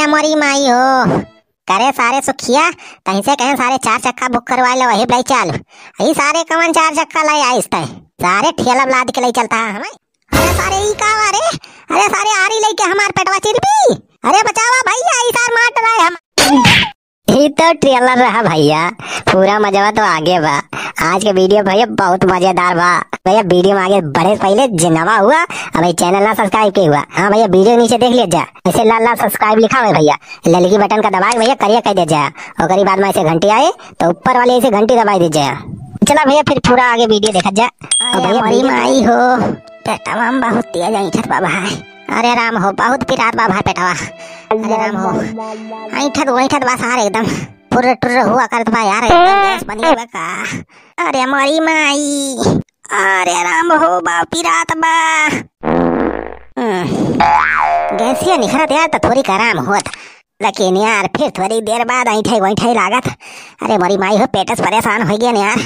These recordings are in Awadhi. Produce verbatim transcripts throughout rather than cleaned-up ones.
मोरी माई हो, करे सारे सुखिया, तहीं से कहेन सारे चार चक्का book करवाए ले, वही लाई चाल। ई सारे कवन चार चक्का लाई आइस तै? सारे ठेला लाद के लाई चलता है हमें। अरे सारे ई का बा रे? अरे सारे आरी लेके हमार पेटवा चिरपी। अरे बचावा भैया, ई सार मार डराए हम। ई तो trailer रहा भैया, पूरा मजवा तो आगे बा। आज के video भैया बहुत मजेदार बा। भैया video में आगे बढ़े से पहले जे नवा हुआ, अबे channel ना subscribe के हुआ, हाँ भैया video नीचे देख लिया जा, ऐसे लाल लाल subscribe लिखा हुआ है भैया, ललकी button का दबाए भैया करिया कह दे जा, ओकरी बाद में ऐसे घंटी आए तो ऊपर वाली ऐसे घंटी दबाई दे जा। चला भैया फिर पूरा आगे video देखा जा। अरे भैया मोरी video माई हो, पेटवा में बहुत तेज ऐंठत बा भाई। अरे राम हो, बहुत पिरात बा भाई पेटवा। अरे राम हो, ऐंठत वैंठत बा सार एकदम फुर्र टुर्र हुआ करत बा यार, एकदम गैस बनी बा का। अरे मोरी माई, अरे राम हो, बा पिरात बा। हम्म, गैसिया निखरत यार त थोड़ी आराम होत, लेकिन यार फिर थोड़ी देर बाद ऐंठे वैंठे लागत। अरे मोरी माई हो, पेटस परेशान हो गया यार,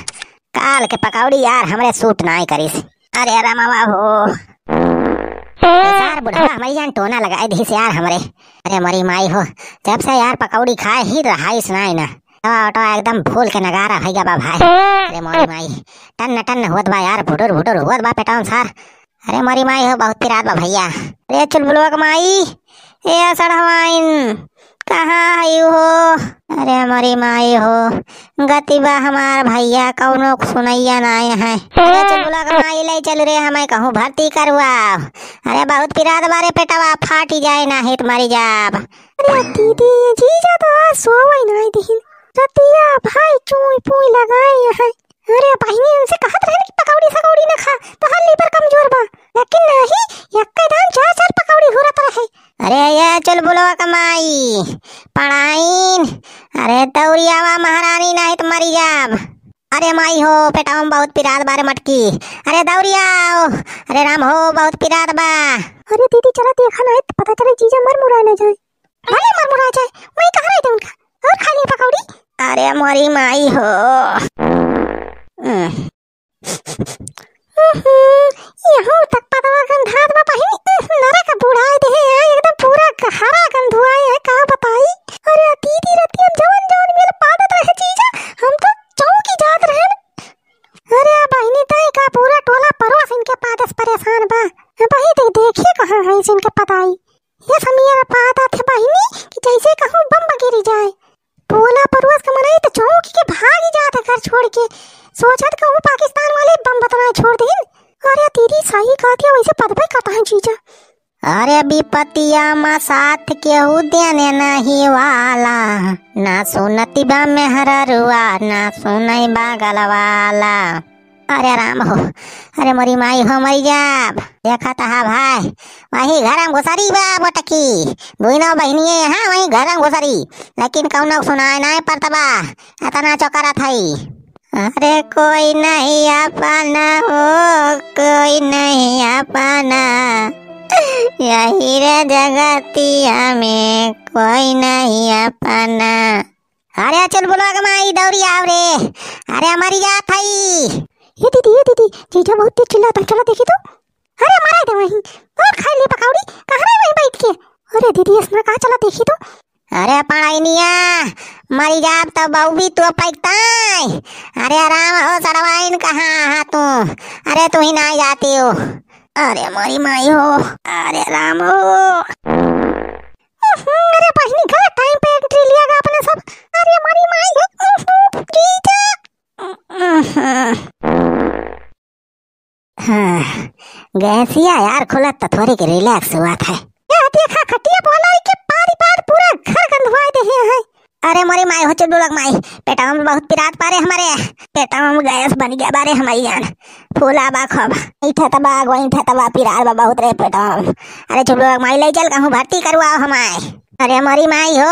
काल के पकौड़ी यार हमरे suit नाई करिस। अरे रामवा हो। ए सार बुढ़वा हमरी जान टोना लगाए दिहिस यार हमरे। अरे मोरी माई हो, जब से यार पकौड़ी खाए ही रहाइस नाई ना। तवा ओटवा एकदम फूल के नगारा भइगा बा भाई। अरे मोरी माई, टन्न टन्न होत बा यार, भुटुर भुटुर होत बा पेटवा में सार। अरे मोरी माई हो, बहुत पिरात बा भैया। अरे चुलबुलवा के माई, ए सड़वाइन, कहाँ है हो? अरे मोरी माई हो, गति बा हमार भैया, कौनो सुनैया नाय है। अरे चुलबुला के माई ले चल रे, हमें कहूँ भर्ती करवाओ। अरे बहुत पिरात बारे पेटवा, फाटी जाए ना हित मरी जाब। अरे दीदी, ये जीजा तो आज सोवै नाय दिहिन। रतिया भाई चूई पूई लगाए हैं। अरे बहिनी, इनसे कहत रहे कि पकौड़ी सकौड़ी ना खा, तोहार liver कमजोर बा, लेकिन नहीं, यक्के दान चार चार पकौड़ी हुरत रहे। अरे ये चुलबुलवा के माई, पड़ाइन, अरे दौरियावा महारानी, नाहीं त मरी जाब। अरे माई हो, पेटवा में बहुत पिरात बारे मटकी, अरे दौरियाओ, अरे राम हो, बहुत पिरात बा। अरे दीदी, चला देखा नाहीं त पता चले जीजा मर मुरा ना जाए। भले मर मुरा जाए, वही कहाँ रह दे उनका, और खा लिए पकौड़ी। अरे मोरी माई हो। उह। उहुं, यहाँ तक पतवा गंधात बा बहिनी, उह, नरक बुढ़ाए दे है, एकदम पूरा हरा गंधुआए है, का बताई। अरे दीदी, रतिया में जवन जवन मिल पादत रहे जीजा, हम तो चौंकी जात रहे। अरे बहिनी, तय का पूरा टोला परोस इनके पादस परेशान बा। अब ही देख, देखिए कहाँ है इनके पताई। ये समिया पादत है बहिनी कि जैसे कहूँ बम गिरी जाए। टोला परोस के मनई त चौंक के भागी जात है घर छोड़ के, सोचत कहूँ पाकिस्तान वाले बम बतनाए छोड़ देन। अरे दीदी, सही कहत है, वैसे पदबे कटा है जीजा। अरे विपतिया मा साथ केहू देने नहीं वाला, ना सुनती बा मेहररुआ, ना सुनई बा गलवाला। अरे राम हो, अरे मोरी माई हो, मरी जाब। देखत हा भाई, वही घर में घुसरी बा मोटकी, दुइनो बहिनिये यहाँ वही घर में घुसरी, लेकिन कौनो सुनाए नाय परत बा, एतना चोकरत हई। अरे कोई नहीं अपना हो, कोई नहीं अपना, यही रे जगतिया में कोई नहीं अपना। अरे चुलबुलवा के माई, दौरी आव रे। अरे मरी जात हई। ए दीदी, ए दीदी, जीजा बहुत तेज चिल्लात है, चला देखी तो। अरे मराई दे वहीं, बहुत खाई ली पकौड़ी, कहाँ रहे वहीं बैठ के। अरे दीदी, इसमें कहाँ, चला देखी तो। अरे पड़ाइनिया, मरी जाब तो बउबी तू पैकताई। अरे राम हो सड़वाइन, कहाँ हा तू? अरे तू ही ना जाती हो। अरे मोरी माई हो, अरे राम हो। अरे बहिनी, गलत time पे entry लिया गा अपने सब। अरे मोरी माई हो, जीजा। हाँ, गैसिया यार खुलत त थोड़ी के relax हुआ था। ये देखा खटिया बोला के पारी पार पूरा घर गंधवाए दे है। अरे मोरी माई हो चुलबुलक माई, पेटवा में बहुत पिरात पारे हमारे, पेटवा में गैस बन गया बारे हमारी जान, फूला बा खूब, ईठा तबा गोईठा तबा पिरात बा बहुत रे पेटवा में। अरे चुलबुलक माई ले चल कहूँ भर्ती करवाओ हमारे। अरे मोरी माई हो,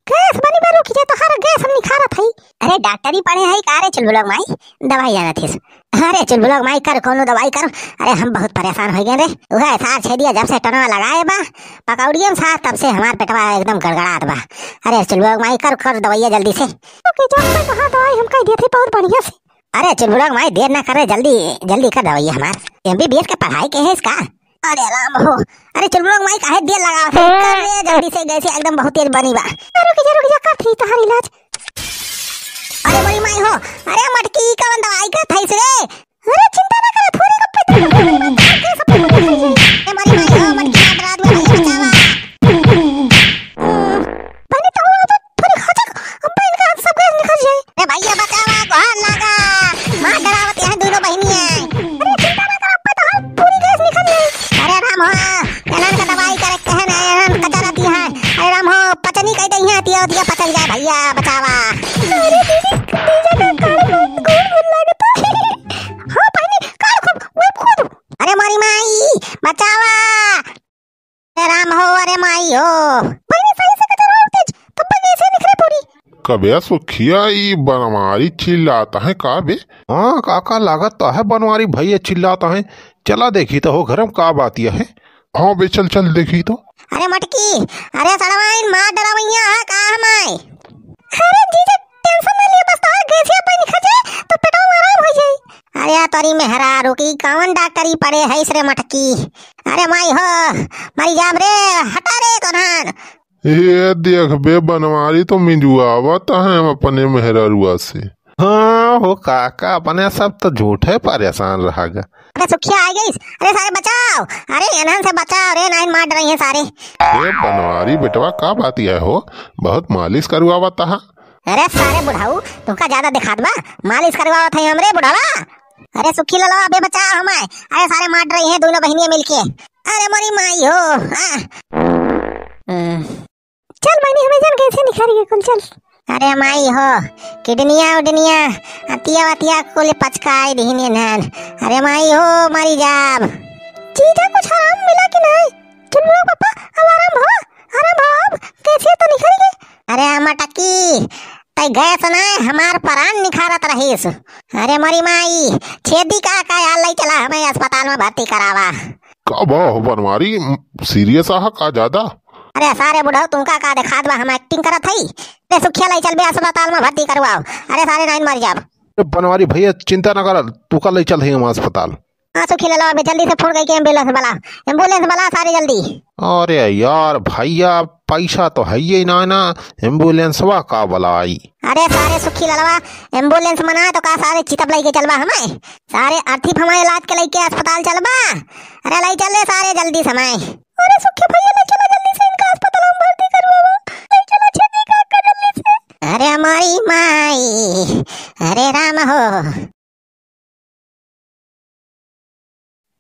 गैस बनी बा रुकी जे तोहार गैस हम निखारत हई। अरे डॉक्टरी पढ़े हई का रे चुलबुलक माई, दवाई जानत हिस। अरे चुलबुलक माई कर कौनो दवाई कर, अरे हम बहुत परेशान हो गए रे। उहे सार छेदिया जब से टनवा लगाए बा पकौड़ियन सार, तब से हमार पेटवा एकदम गड़गड़ात बा। अरे चुलबुलक माई कर कर दवाइया जल्दी से। ओके जब से कहा दवाई हम कह दिए थे बहुत बढ़िया से। अरे चुलबुलक माई देर ना करे, जल्दी जल्दी कर दवाइया हमार। एमबीबीएस के पढ़ाई के है इसका। अरे राम हो, अरे चुलबुल क माई काहे देर लगावत है? कर रे जल्दी से, गैसिया एकदम बहुत तेज बनी बा। अरे रुक जा, रुक जा, करत ही तोहार इलाज। अरे मोरी माई हो, अरे मटकी, ई कवन दवाई करत हइस रे? अरे चिंता ना करा, थोड़ी गप्पे तो। ए मोरी माई हो, मटकी ना डरा दुआ नहीं बचावा। बहनी तो हो तो थोड़ी खचक, अब इनका हाथ सब गैस निकल जाए। ए भैया बचावा, गोहार लागा, मार डरावत यहाँ दोनों बहनियाँ। अरे चिंता ना करा, अब तो पूरी गैस निकल जाए। अरे राम हो, एनन का दवाई करे कहे ना, एनन कचरती है। अरे राम हो, पचनी कह दे यहाँ, तिया तिया पचक जाए भैया, बचावा। अरे दीदी, दीदी का कान में गोड़ गोड़ लगता है। हाँ बहनी, कान खोद, वेब खोद। अरे मोरी माई, बचावा। अरे राम हो, अरे माई हो। पहिले सही से कचरवा उठे, तब तक ऐसे निकले पूरी। कबे सुखिया ई बनवारी चिल्लात है का बे? हाँ काका, लागत तो है बनवारी भैया चिल्लात है। चला देखी तो हो घर में का बात यह है। हाँ बे, चल चल देखी तो। अरे मटकी, अरे सड़वाइन मार डरावैया है का हमाय? अरे जीजा, tension ना लिया, बस तोहार गैसिया पानी खा जाए तो पेटवा में आराम हो जाए। अरे तोरी मेहरारू की कौन डॉक्टरी पढ़े है रे मटकी? अरे माई हो, मरी जाब रे, हटा रे तोन्हन। ये देख बे बनवारी तो मिंजुआवत है अपने मेहरारुआ से। हाँ हो काका, अपने सब तो झूठे परेशान रहा गा। अरे सुखिया आ गइस, अरे सारे बचाओ, अरे एनहन से बचाओ रे, नाइन मार डरइहैं सारे। ए बनवारी बेटवा, का बात यह हो, बहुत मालिश करवावत हा। अरे सारे बुढ़ाऊ, तुमका ज्यादा दिखात बा, मालिश करवावत है हमरे बुढ़ावा। अरे सुखी ललवा, अबे बचाओ हमाय। अरे सारे मार डरइहैं दोनों बहनियाँ मिलके। अरे मोरी माई हो। आ। हम्म। चल बहनी, हमें जन कैसे निखारी के कुल चल। अरे माई हो, किडनिया उडनिया, अतिया वतिया कुल पचकाई दिहिन एनहन। अरे माई हो, मरी जाब। जीजा कुछ आराम मिला कि नहीं? चुलबुल क पापा, अब आराम हो, आराम हो, अब कैसे तो निखारी के। अरे मटकी, तै गैस ना हमार परान निखारत रहीस। अरे मोरी माई, छेदी का का यार, लई चला हमें अस्पताल में भर्ती करावा। का बा हो बनवारी, serious आहा का ज्यादा? अरे सारे बुढ़ऊ, तुमका का देखात बा, हम acting करत हई। अरे सुखिया लई चल बे अस्पताल में भर्ती करवाओ। अरे सारे नाइन मर जाब। ए बनवारी भैया चिंता ना कर, तुका लई चल हई हम अस्पताल। हाँ सुखी ललवा, अबे जल्दी से फोन करके ambulance बुला, ambulance बुला सारे जल्दी। अरे यार भैया, पैसा तो है ही ना, ना एम्बुलेंसवा का बुलाई। अरे सारे सुखी ललवा, ambulance मना तो का सारे चितप लइके चलबा हमें? सारे अर्थी फमाए लाद के लइके अस्पताल चलबा। अरे लई चल रे सारे जल्दी समय। अरे सुखी भैया लई चला जल्दी से इनका अस्पताल में भर्ती करवावा। लई चला छेदी का का जल्दी से। अरे हमारी माई, अरे राम हो।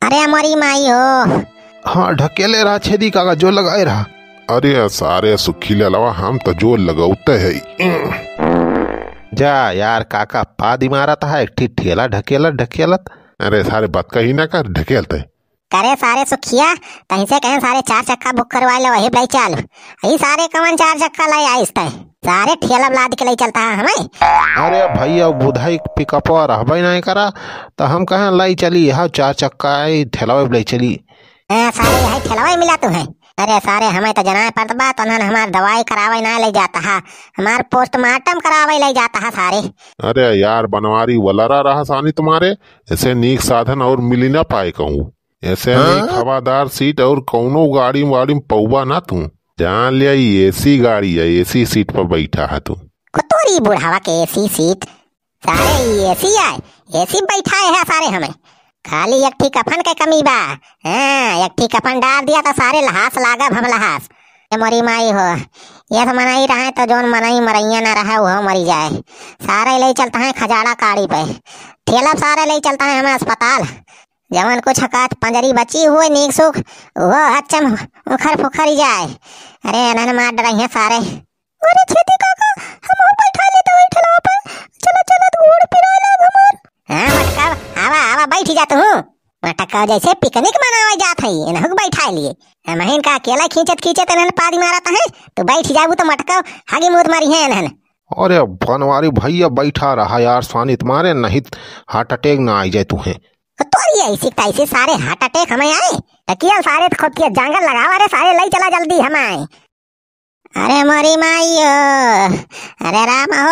अरे हमारी माई हो। हाँ, ढकेले रहा छेदी काका, जोर लगाए रहा। अरे सारे सुखी ललवा, हम तो जोर लगौते है। जा यार काका, पादी मारत है, एक ठी ठेला ढकेलत ढकेलत। अरे सारे बात कही ना कर, ढकेलते। करे सारे सुखिया, तहीं से कहें सारे चार चक्का book करवा ले, वही लई चल। ई सारे कवन चार चक्का लई आइस तै? सारे ठेला लाद के लई चलता है हमें। अरे भैया, बुधाई पिकअपवा रहबे नहीं करा, तो हम कहें लई चली, यह चार चक्का आई, ठेलवा लई चली। ए, सारे यही ठेलवा मिला तू है। अरे सारे, हमें तो जनाए पड़त बा, तो उन्हन हमार दवाई करावे ना लई जाता है, हमार postmortem करावे लई जाता है सारे। अरे यार, बनवारी वलरा रहा सानी तुम्हारे, ऐसे नीक साधन और मिली ना पाए कहूँ। ऐसे हाँ? नीक हवादार सीट और कौनो गाड़ी वाड़ी में पौबा ना तू। जान लिया, ई AC गाड़ी है, AC सीट पर बैठा है तू। कुतोरी बुढ़ावा के AC सीट। सारे ई AC आए, AC बैठाए है सारे हमें। खाली एक ठी कफन के कमी बा। हाँ, एक ठी कफन डाल दिया तो सारे लहास लागब हम लहास। ए मोरी माई हो, ये तो मनई रहे तो जोन मनई मरैया ना रहे, वो मरी जाए। सारे ले चलता है खजाड़ा काड़ी पे। ठेला सारे ले चलता है हमें अस्पताल। जवन कुछ हकात पंजरी बची हुए नीक सुख, वो हच्चम उखर फुखर जाए। अरे, एनहन मार डरइहैं सारे। अरे, छेदी काका, हमहू बैठा लेते वही ठेलवा पर। चला, चला, गोड़ पिराए लाग हमार। हाँ, मटका, आवा, आवा, बैठ जा तू। मटका जैसे picnic मनावे जात है, एनहू के बैठा लिए। हमहिन का अकेला खींचत खींचत एनहन पादी मारत है, तू बैठ जाबू तो मटका हागी मूत मारिहैं एनहन। अरे बनवारी भैया, बैठा रहा यार, सानी तुम्हारे, नहीं heart attack ना आई जाए तुम्हें। तो तोरी ऐसी तैसी सारे heart attack हमें आए। तकिया सारे तो खुद किया जंगल लगावा रे सारे, लई चला जल्दी हमें। अरे मोरी माई हो, अरे राम हो।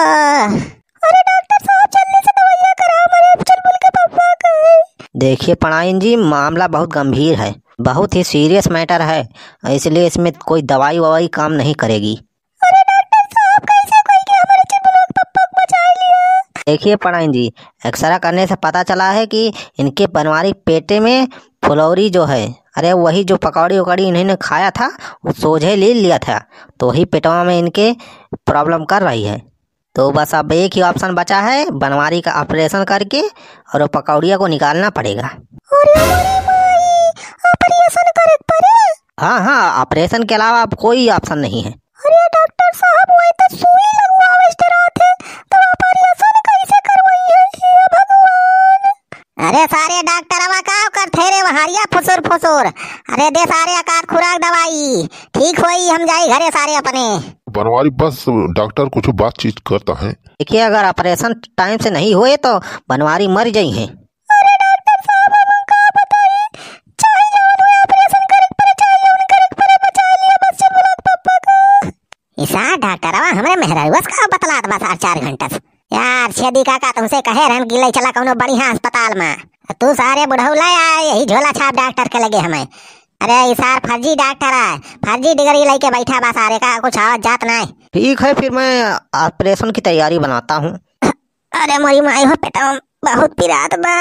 अरे डॉक्टर साहब, जल्दी से दवाइयाँ कराओ, मेरे चुलबुल के पापा के। देखिए पड़ाइन जी, मामला बहुत गंभीर है। बहुत ही serious matter है, इसलिए इसमें कोई दवाई ववाई काम नहीं करेगी। अरे डॉक्टर साहब, कैसे कोई के हमारे चिल्लू लोग पप्पा को बचा लिया? देखिए पड़ाइन जी, एक्सरा करने से पता चला है कि इनके बनवारी पेटे में फुलौरी जो है, अरे वही जो पकौड़ी उकौड़ी इन्होंने खाया था, वो सोझे ले लिया था, तो वही पेटवा में इनके problem कर रही है। तो बस अब एक ही option बचा है, बनवारी का operation करके और वो पकौड़िया को निकालना पड़ेगा। अरे हमारी माई, operation करे के पड़े? हाँ, हाँ, operation के अलावा अब कोई option नहीं है। अरे डॉक्टर साहब, वही तो सुई लगवावे इस तरह थे, तो operation कैसे करवाई है, हे भगवान? अरे सारे डॉक्टरवा का करथे रे वहारिया फुसुर फुसुर? अरे दे सारे एकाध खुराक दवाई, ठीक होई, हम जाई घरे सारे अपने। बनवारी बस डॉक्टर कुछ बातचीत करता है। देखिए, अगर operation time से नहीं होए तो बनवारी मर जाई हैं। अरे डॉक्टर साहब, हम का बताई, चाहे जवन होए operation करे के पड़े, चाहे जवन करे के पड़े, बचा लिया बस चिल्लू लोग पप्पा को। ई सार डॉक्टरवा हमरे मेहरारुआ से का बतलात बा सार चार घंटा से। यार छेदी काका, तुमसे कहे रहन कि ले चला कौनो बढ़िया अस्पताल में, तू सारे बुढ़ऊ ले आए यही झोला छाप डॉक्टर के लगे हमें। अरे ई सार फर्जी डॉक्टर है, फर्जी degree लेके बैठा बा सारे का, कुछ आवत जात ना है। ठीक है, फिर मैं operation की तैयारी बनाता हूँ। अरे मोरी माई हो, पेटवा बहुत पिरात बा।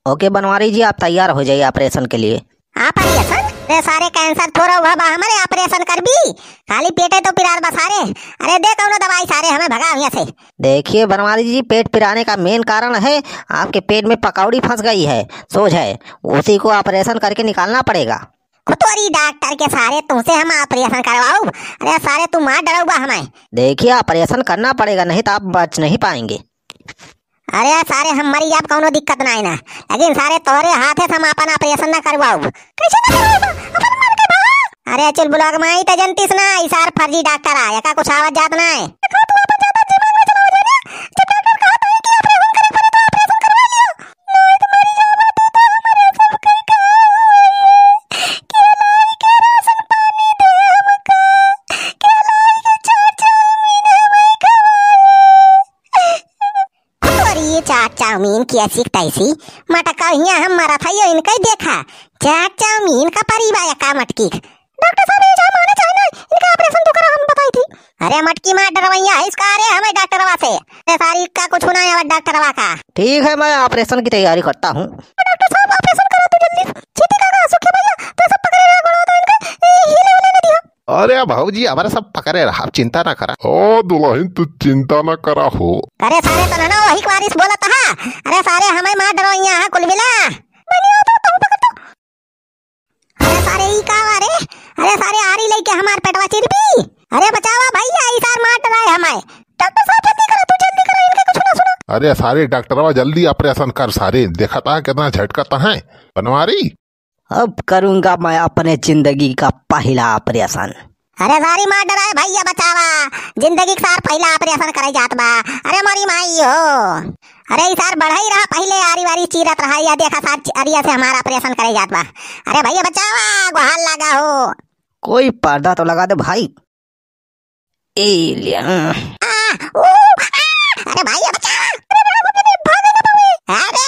OK बनवारी जी, आप तैयार हो जाइए operation के लिए। Operation? रे सारे, cancer थोड़ा हुआ बा हमरे, operation करबी? खाली पेटे तो पिरात बा सारे। अरे दे कौनो दवाई सारे, हमें भगा यहाँ से। देखिए बनवारी जी, पेट पिराने का main कारण है आपके पेट में पकौड़ी फंस गई है, सोझ है, उसी को operation करके निकालना पड़ेगा। खुतोरी डॉक्टर के सारे, तुमसे हम operation करवाऊ? अरे सारे, तू मार डराऊ बा हमें। देखिए, operation करना पड़ेगा, नहीं तो आप बच नहीं पाएंगे। अरे सारे, हम मरी जाब, कौनो दिक्कत ना है ना, लेकिन सारे तोहरे हाथे से हम अपन operation ना करवाऊ। कैसे ना करवाऊ? अपन मर के भाग। अरे चिल्लू लोग माई, त जनतीस ना, ई सार फर्जी डॉक्टर आ, एका कुछ आवत जात ना है। देखो, तू अपन ज्यादा दिमाग में चलाओ जाने। जब डॉक्टर कहत है कि operation करे पड़े, तो operation करवा लियो। नहीं तो मरी जाबा तू, तो हमारे सब कर का होई? के लाई के राशन पानी दे हमका? के लाई के चाट चाउमीन हमें खवाए? तोरी ये चाट चाउमीन की ऐसी की तैसी, मटका हियाँ हम मरत है, यो इनके देखा, चाट चाउमीन का परी बा एका मटकी। डॉक्टर साहब, ये चाहे माने चाहे ना, इनका operation तो करा, हम बताई थी। अरे मटकी मार डरवैया है इसका, अरे हमें डॉक्टरवा से। अरे सारी का कुछ ना है डॉक्टरवा का। ठीक है, मैं operation की तैयारी करता हूँ। डॉक्टर साहब, operation करा तू जल्दी। छेदी काका, सुखी भैया, तो सब पकड़े रहा, गोड़वा तो इनके, ए, हिले उले न दिया। अरे भौजी, हमारे सब पकड़े रहा, आप चिंता ना करा। ओ दुल्हन, तू चिंता ना करा हो। अरे सारे, तो ना वही वारिस बोलत हा। अरे सारे, हमें मार डरवैया है कुल मिला। बनिया तो तुम पकड़ तो। अरे सारे, ई का बा रे? अरे सारे, आरी लेके हमार पेटवा चिरबी। अरे बचावा भैया, ई सार मार डराए हमारे। डॉक्टर साहब, जल्दी करो, तू जल्दी करो, इनके कुछ ना सुना। अरे सारे, डॉक्टरवा जल्दी operation कर सारे, देखता है कितना झटकता है बनवारी। अब करूंगा मैं अपने जिंदगी का पहला operation। अरे सारी मार डराए भैया, बचावा, जिंदगी के सार पहला operation करे जात बा। अरे मोरी माई हो, अरे ई सार बढ़ई रहा, पहले आरी वारी चीरत रहा, या देखा सार अरिया से हमारा operation करे जात बा। अरे भैया बचावा, गुहार लगा हो। कोई पर्दा तो लगा दे भाई। ए लिया। आ, ओ, आ, अरे भैया बचावा। अरे बाप रे, भाग ना पावे। अरे